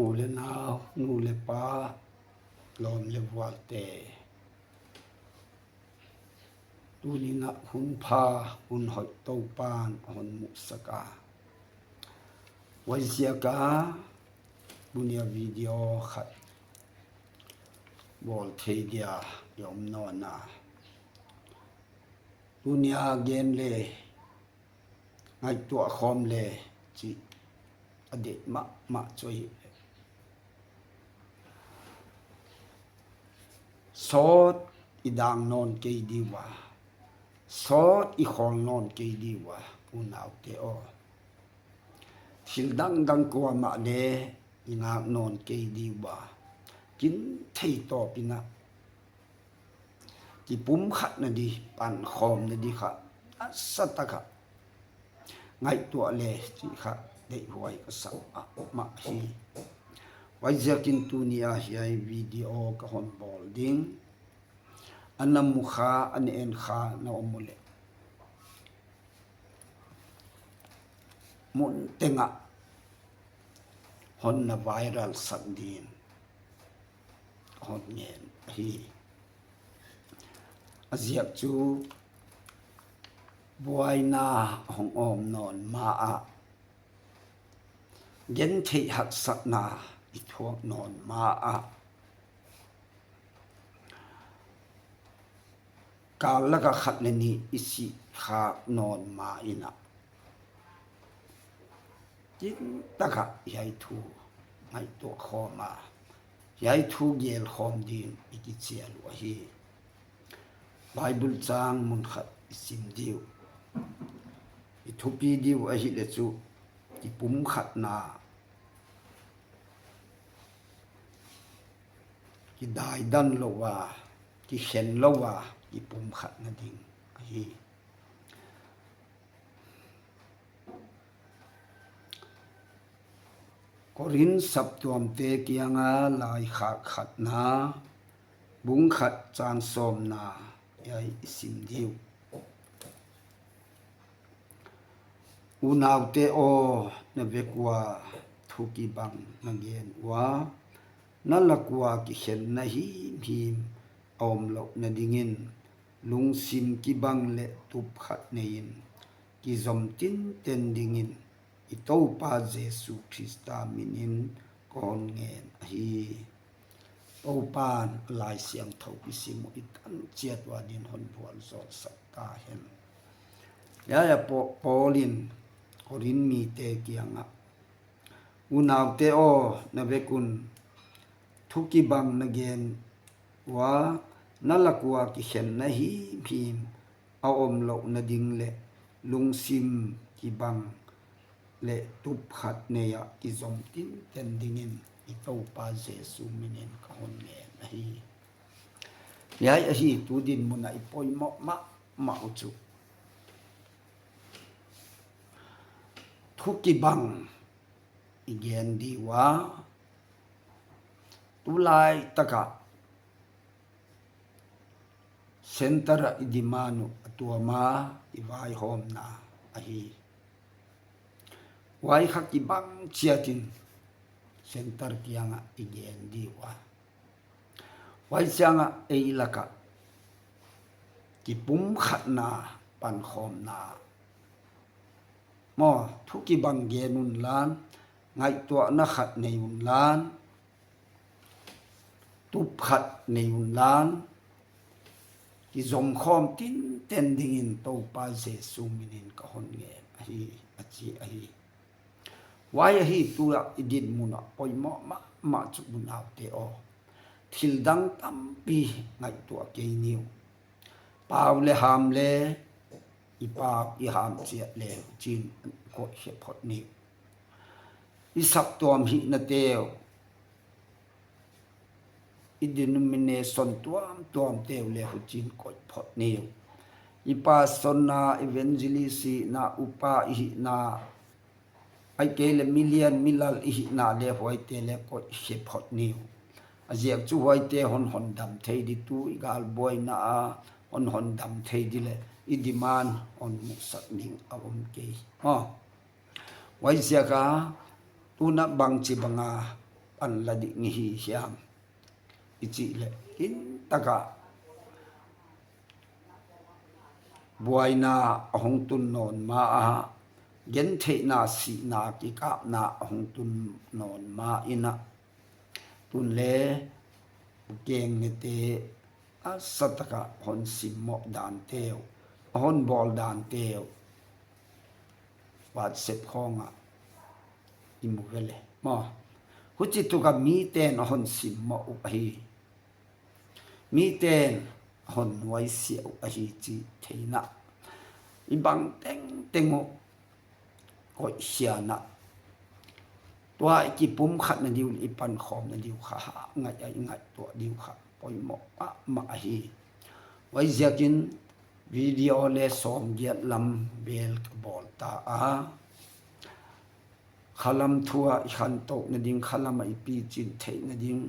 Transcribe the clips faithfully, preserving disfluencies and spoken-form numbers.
U le nao, nu le pa, lom le vualte. Tunin a hun pha, hun hoih Toupan ahon muhsak a. Huaiziak a, tunia video khat bol thei dia i om nawn a. Tunia gen le ngaihtuah khom le chih a deih mahmah chu ahi. Sawt i dang nawn kei diu a, sawt i khawl nawn kei diu a, unaute aw. Thil dangdang kuamah le i ngak nawn kei diu a, kin thei tawpin a kipumkhatna di, pankhawmna di kha, a sa tak a ngaihtuah le chih kha deihhuai ka sa mahmah hi. Huaiziakin tunia hiai video ka hon bawl ding. A na mu kha, a na en kha na om uleh, mun teng ah hon na viral sak din hon ngen ahi. A ziak chu buaina hong om nawn ma a, genthei haksatna i thuak nawn ma a, kal laka khat le ni i sih khak nawn ma in a, kin tak a hiai thu ngaihtuah khawm a, hiai thu gel khawm din i kichial uh ahi. Bible chang mun khat i sim diu, i thupi diu ahi le chu, kipumkhatna, kidaidan lo a, kikhen lo a, kipumkhatna ding ahi. Korin saptuamte kianga laikhak khatna, bung khat chang sawmna, hiai i sim diu. Unaute aw, na vek ua thu kibang na gen ua, na lak ua kikhenna himhim a om louhna dingin, lungsim kibang le tup khat neiin, kizom tinten dingin, i Toupa Jesu Khrista minin ka hon ngen ahi. Toupan Laisiangthou i sim uh i tan chiat ua din hon vualzawl sak ta hen. Hiai a Paul in Korin mite kianga, unaute aw, na vek un thu kibang na gen ua, na lak ua kikhenna himhim a om louhna ding le lungsim kibang le tup khat nei a kizom tinten dingin i Toupa Jesu minin ka hon ngen ahi. Hiai ahi tu dinmun a i poimoh mahmah uh chu, thu kibang i gen diu a, tulai tak a center a i demand uh a tuam a i vaihawmna ahi. Huai kha kibang chiatin center kianga i gen diu a, huai chianga ei laka kipumkhatna, pankhawmna maw, thu kibang gen unla, ngaihtuahna khat nei unla, tup khat nei unla, kizom khawm tinten dingin Toupa Jesu minin ka hon ngen ahi, a chi ahi. Huai ahi tu a i dinmun a poimoh mahmah chu unaute aw. Thil dang tampi ngaihtuah kei niu. Pau le ham le, i pau i ham chiat le, chin koih khe phot niu. I saptuam hihna teu, i denomination tuamtuam teu le huchin koih phot niu. I pastor na, evangelist hihna, upa i hihna, ahihkeileh million milal i hihna le huaite le koih khe phot niu. A ziak chu huaite hon hondam thei di, tu i galbuaina a hon hondam thei di le i demand hon muhsak ding a om kei. Aw. Huaiziak a, tuna bangchi banga pan la ding hi hiam i chih le, kin taka buaina ahung tun non ma a, gentheina sihna kikapna ahung tun non ma in a, tun le keng nete asa taka hon simmo dan teu, hon bol dan teu, WhatsApp khonga i mu ve le. Mo. Huchi tuka miten ahon simmo u ahi. Miten ahon nuaisiah u ahi chi theina. I bang teng teng u koi siana. Tua i kipumkhat na diu, i pankhom na diu kha ha, ngai ai ngai tua diu kha. Poimo a ma ahi. Wai ziakin video le som giat lam bel ka bol ta a. Khalam thua i khantoh na ding, khalam a i pichin theih na ding,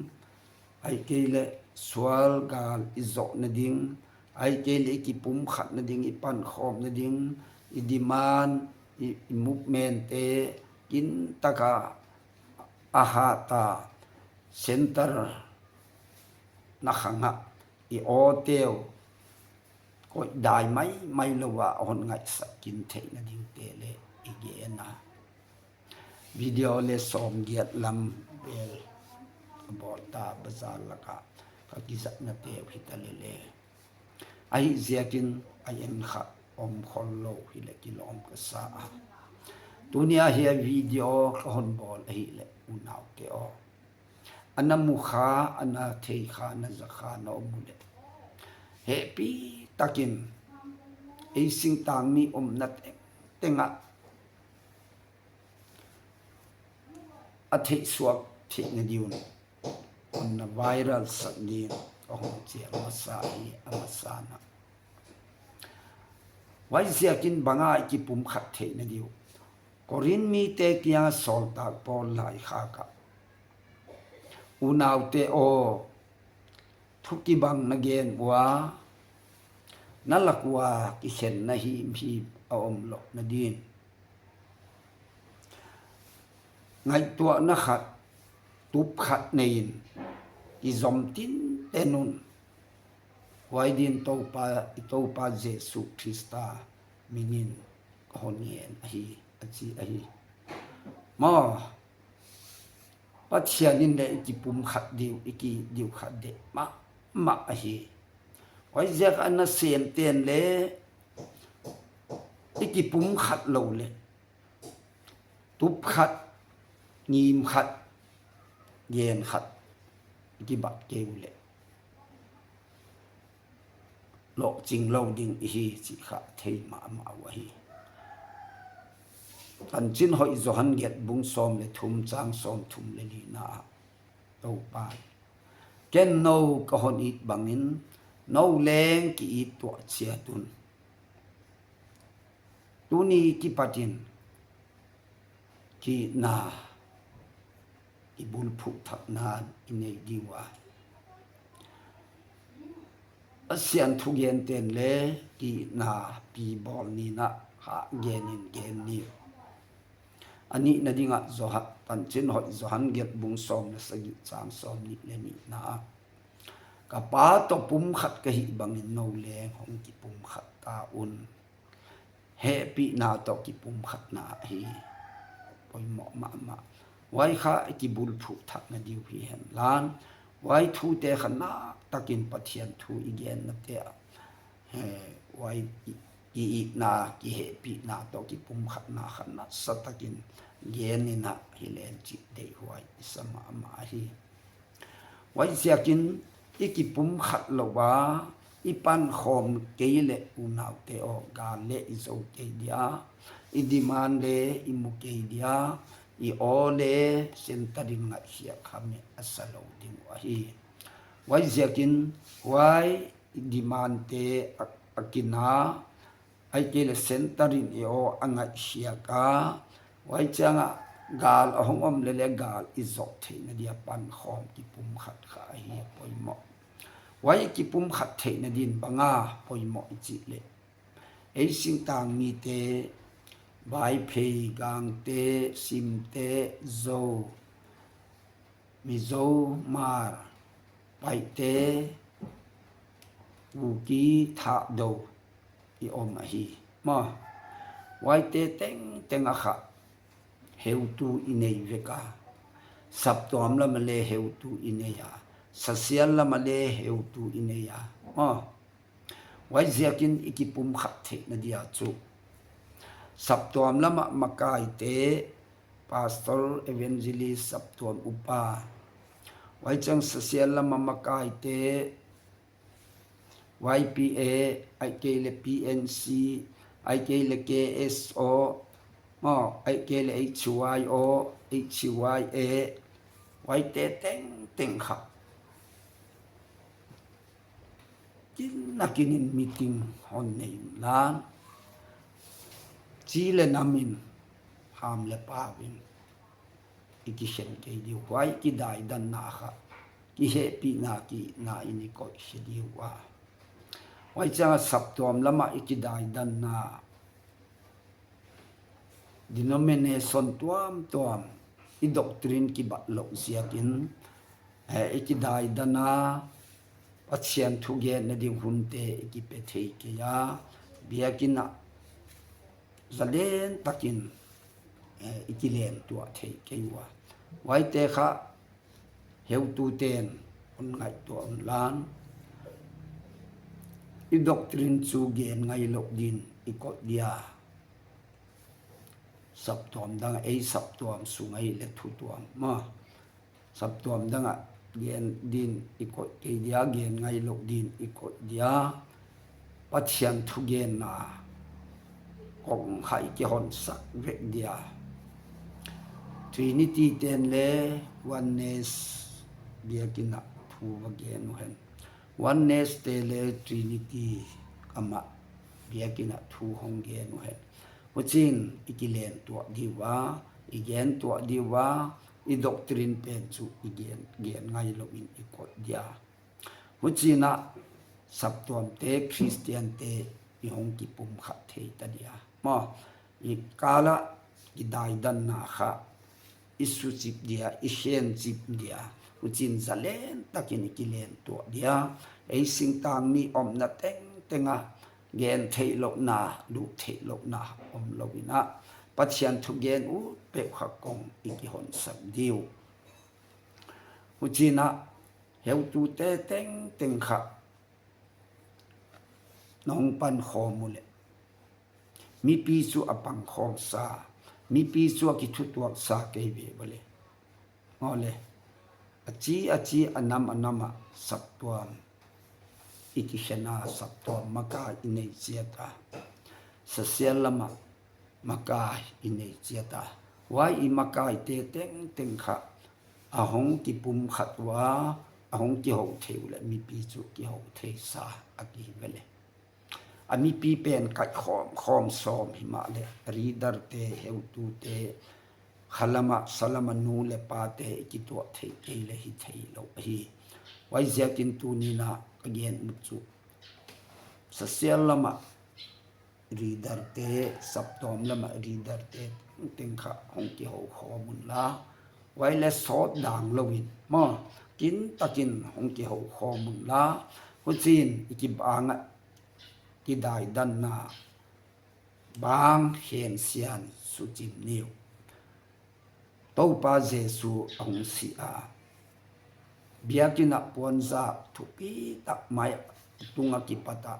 ai kei le sual gal i zoh na ding, ai kei le i kipumkhat na ding, i pankhom na ding, i demand, i, i movement te kin taka a hata center na khanga i oteu koi dai mai mai lo a hon ngaihsak kin theih na ding te le i gen a. Video le som giat lam bel ka bol ta bazar laka ka kizatna teu hita le le. Ahi ziakin a en kha om khol lo hi le kilom ka sa a. Tunia hi a video ka hon bol ahi le unau te o. Ana mu kha, ana thei kha, na za kha, na om u le. Hepi takin ei singtang mi omna teng tenga a theih suak theih na diu na viral sak ding a hong chiang masa hi a masa na. Wai ziakin banga i kipumkhat theih na diu. Korin mite kiang a soltak Paul lai kha ka. Unaute o, thu kibang na gen ua, na lak ua kikhen na him him a om lo na din. Ngaihtuahna khat, tup khat nei in, i zom tin ten un. Huai din Toupa, i Toupa Jesu Krista minin ka hon ngen ahi, a chi ahi. Maw, Pathian in le i kipumkhat diu, i ki diu khat de mah mah ahi. Huai ziak a na sem ten le i kipumkhat lo le. Tup khat, ngim khat, gen khat, i kibat kei u le. Lok ching lo ding i hi chi kha thei mah mah u ahi. Tanchin Hoih Johan get bung som le thum chang som thum le li na a. Toupa. Ken nou ka hon it bangin, nou leng ki it tuah chiat un. Tuni kipatin, ki na, i bulphuh thak na i nei diu a. A sian thu gen ten le, ki na pi bol ni na, ha gen in gen ni. A nihna ding a Johan, Tanchin Hoih Johan get bung som le sagi chang som nih le nih na. Ka Pa toh pumkhat ka hih bangin nou leng hong kipumkhat ta un. Hehpihna toh kipumkhatna hi poimoh mahmah. Huai kha i kibulphuh thak na diu hi hen lan. Huai thu te kha nak takin Pathian thu i gen na te a. He, huai i, i itna, kihehpihna toh kipumkhatna kha nasa takin gen in a hi len chi deihhuai i sa mahmah hi. Huai ziakin i kipumkhat lo a, i pankhom kei le unaute o, gal le i zo kei dia, i demand le i mu kei dia, i aw le center in ngaihkhiak kha mi a sa lo ding u ahi. Huai ziakin huai i demand te a, a kina, ai kei le center in i aw a ngaihkhiak a, huai chiang a gal a hong om le le gal i zop theihna dia pankhom kipumkhat kha ahi a poimoh. Huai kipumkhat theihna din banga poimoh i chih le. Ei singtang mite, Vaiphei, Gangte, Simte, Zo, Mizo, Hmar, Paite, Kuki, Thadou i om ahi. Maw, huaite tengteng a kha heutu i nei vek a, saptuam lama le heutu i nei a, sasial lama le heutu i nei a. Maw, huaiziakin i kipumkhat theina dia chu saptuam lama makaite, pastor, evangelist, saptuam upa, huaichang sasial lama makaite, Y P A, ahihkeileh P N C, ahihkeileh K S O, maw, ahihkeileh H Y O, H Y A, huaite tengteng kha kin a kin in meeting hon nei inlang, chi le nam in, ham le pau in i kikhen kei diu, huai i kidaidanna kha kihehpihna, kihehpihna in i koih khe diu a. Huaichang a saptuam lama i kidaidanna, denomination tuamtuam, i doctrine kibat lou ziakin, eh, i kidaidan a, Pathian thugenna ding hunte i kipe thei kei a, biakin a zalen takin, eh, i kilentuah thei kei ua. Huaite kha heutu ten hon ngaihtuah unlang, i doctrine chu gen ngailou din i koih dia, saptuam dang, ei saptuam sung ahileh thutuam, maw, saptuam dang a gen din i koih kei dia, gen ngailou din i koih dia, Pathian thugenna kong kha i kihonsak vek dia. Trinity ten le Oneness biakin a thu va gen uhen. Oneness te le Trinity ama biakin a thu hon gen uhen. Huchiin i kilentuah diu a, i gentuah diu a, i doctrine pen chu i gen, gen ngailou in i koih dia. Huchiin a saptuam te, Christian te i hon kipumkhat thei ta dia. Maw, i kal a kidaidanna kha i suchip dia, i khenchip dia. Huchiin zalen takin i kilentuah dia. Ei singtang mi omna tengteng a gen theihlouhna, lut theihlouhna omlou in a, Pathian thugen utpeuh kha kong i kihonsak diu. Huchiin a heutute tengteng kha nahung pankhom uleh, mipi chu a pangkhomsa, mipi chu a kithutuaksa kei ve uleh, maw le, achi achi, anam anam a saptuam i kikhen a, saptuam makai i nei chiat a, sasial lama makai i nei chiat a, huai i makaite tengteng kha a hong kipumkhat ua, a hong kihou thei uleh mipi chu kihou theisa a kihi ve le. A mipi pen kaikhom khom sawm himahleh, leader te, heutute, khalama salama nu le pate i kituah thei kei le hi theilou ahi. Huaiziakin tuni'n a ka gen ut chu, sasial lama leader te, saptuam lama leader te tengteng kha hong kihou khom unla, huai le sawt dang louin, maw, kintakin hong kihou khom unla, huchiin i kibang a kidaidanna bang khensian suchim niu. Toupa Jesu a hung si a, biakin a puanzak thupi tak mai a tung a kipat a,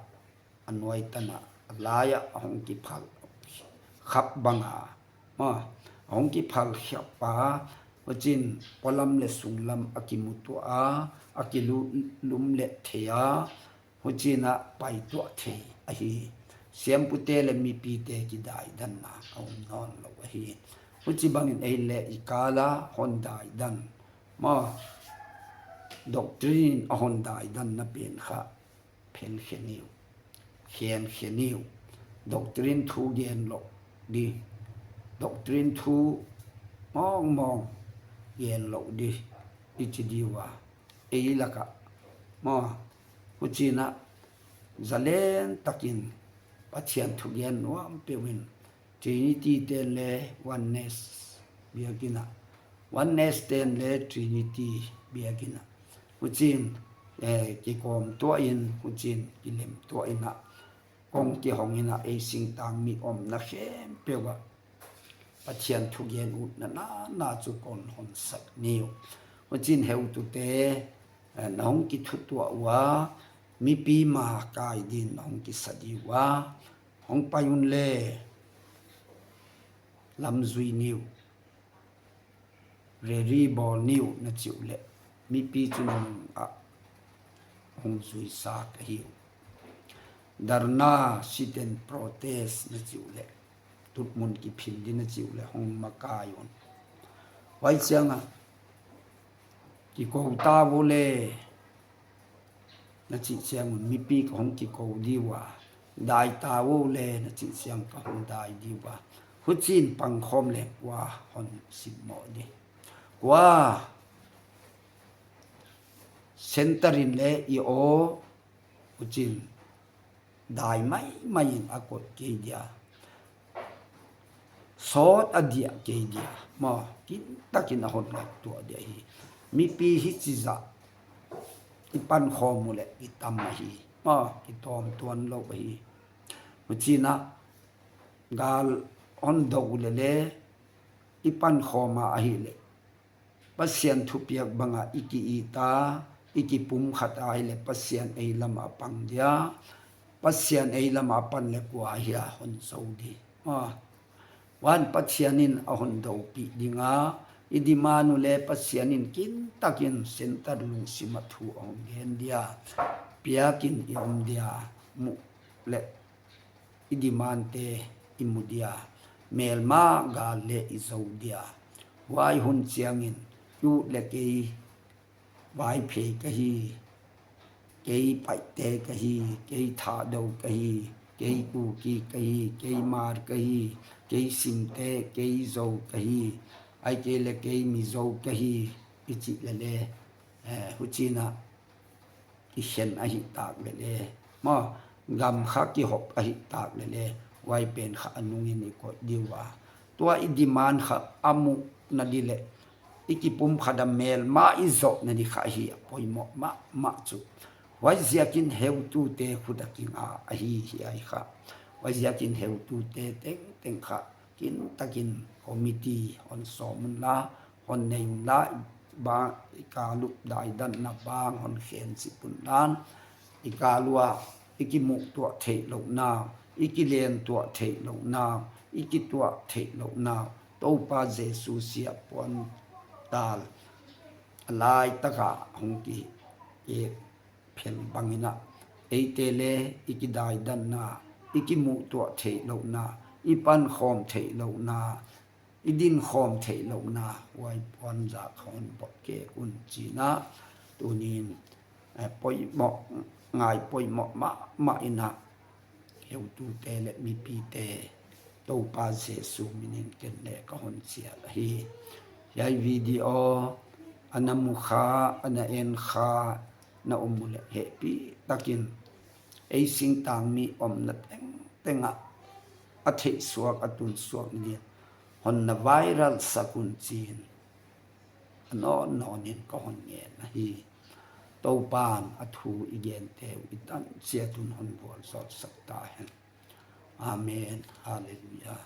a nuai tan a, a lai a a hong kiphal khap bang a, maw, a hong kiphal khap a, huchiin polam le sunglam a kimutuah a, a kilum le thei a, huchiin a paituah thei ahi. Siampute le mipite kidaidanna a um nawn lou ahi. Huchibangin ei le i kal a hon daidan, maw, doctrine a hon daidanna pen kha phelkhe niu, khenkhe niu. Doctrine thu gen lou di, doctrine thu mawngmawng gen lou di i chi diu a, ei lak a, maw, huchiin a zalen takin Pathian thugen nuam peuhin, Trinity ten le Oneness biakin a Oneness ten le Trinity biakin a, huchin, eh, kikom tua in, huchin kilem tua in a, kong kihong in a, ei singtang mi omna khempeuh a Pathian thugen utna nana chu kon hon sak niu. Huchin heutute, eh, nahung kithu tua ua, mipi ma kai din nahung kisa diu a, hong pai un le, lam jui niu, rally bol niu na chiu le, mipi chu nung a hung jui sa ka hiu. Dharna, sit and protest na chiu le, tutmun kiphil di na chiu le, hung makai un. Vai chiang a, kikou ta vo le, na chih chiang un mipi ka hung kikou diu a, dai ta vo le, na chih chiang ka hung dai diu a, huchin pangkhom le kua hon sim mo di. Kua center in le i o, huchin dai mai mai in a kot kei dia. Sot a dia kei dia. Ma, kin takin a hon ngai tua dia hi. Mipi hi chi za. I pan khom u le, i tam a hi. Ma, i tom tuan lo a hi. Huchina, gal hon do u le le, i pan khom a a hi le. Pasian thupiak banga i ki-it a, i kipumkhat a hi le Pasian ei lama pang dia. Pasian ei lama pan le kua hi a hon zo di. Ah. Van Pathian in a hon dopi dinga, i demand u le Pasian in kin takin center lungsima thu a hon gen dia. Piakin i om dia, mu le i demand te i mu dia, melma gal le i zo dia. Vai hun chiangin, i ut le kei Vaiphei ka hi, kei Paite ka hi, kei Thadou ka hi, kei Kuki ka hi, kei Hmar ka hi, kei Simte, kei Zo ka hi, ai kei le kei Mizo ka hi, i chi le le, eh, huchina i khen a hi tak le le. Ma, gam kha kihop a hi tak le le. Vai pen kha a nungin i kot diu a. Tua i demand kha a mu na di le. I kipumkhat a melma i zo na di kha hi a poimo ma, ma chu. Vai ziakin heutute khuta kinga a hi hi ai kha. Vai ziakin heutute teng teng kha. Kin takin committee hon som un la, hon nei un la, ba i kalu daidan na bang hon khen sip un lan, i kalu a, i kimu tua thei lo na, i kilen tua thei lo na, i kitua thei lo na, Topa Jesu sia puan tal, a lai taka hong ki e phel bangina, eite le i kidaidan na, i kimu tua thei lo na, i pan khom thei lo na, i din khom thei lo na, vai puan za khon bok ke un china, tunin, eh, poimo, ngai poimo ma, ma ina, heutute le mipite, Topa Jesu minin ken le ka hon chial ahi. Hiai video, ana mu kha, ana en kha, na um u le hepi takin, ei singtang mi omna teng tenga, a thei suak, a tun suak ni, hon na viral sak un chin. A non non in ka hon ngen ahi. Topan a thu i gen teu i tan chiat un hon bual sot sak ta hen. Amen. Hallelujah.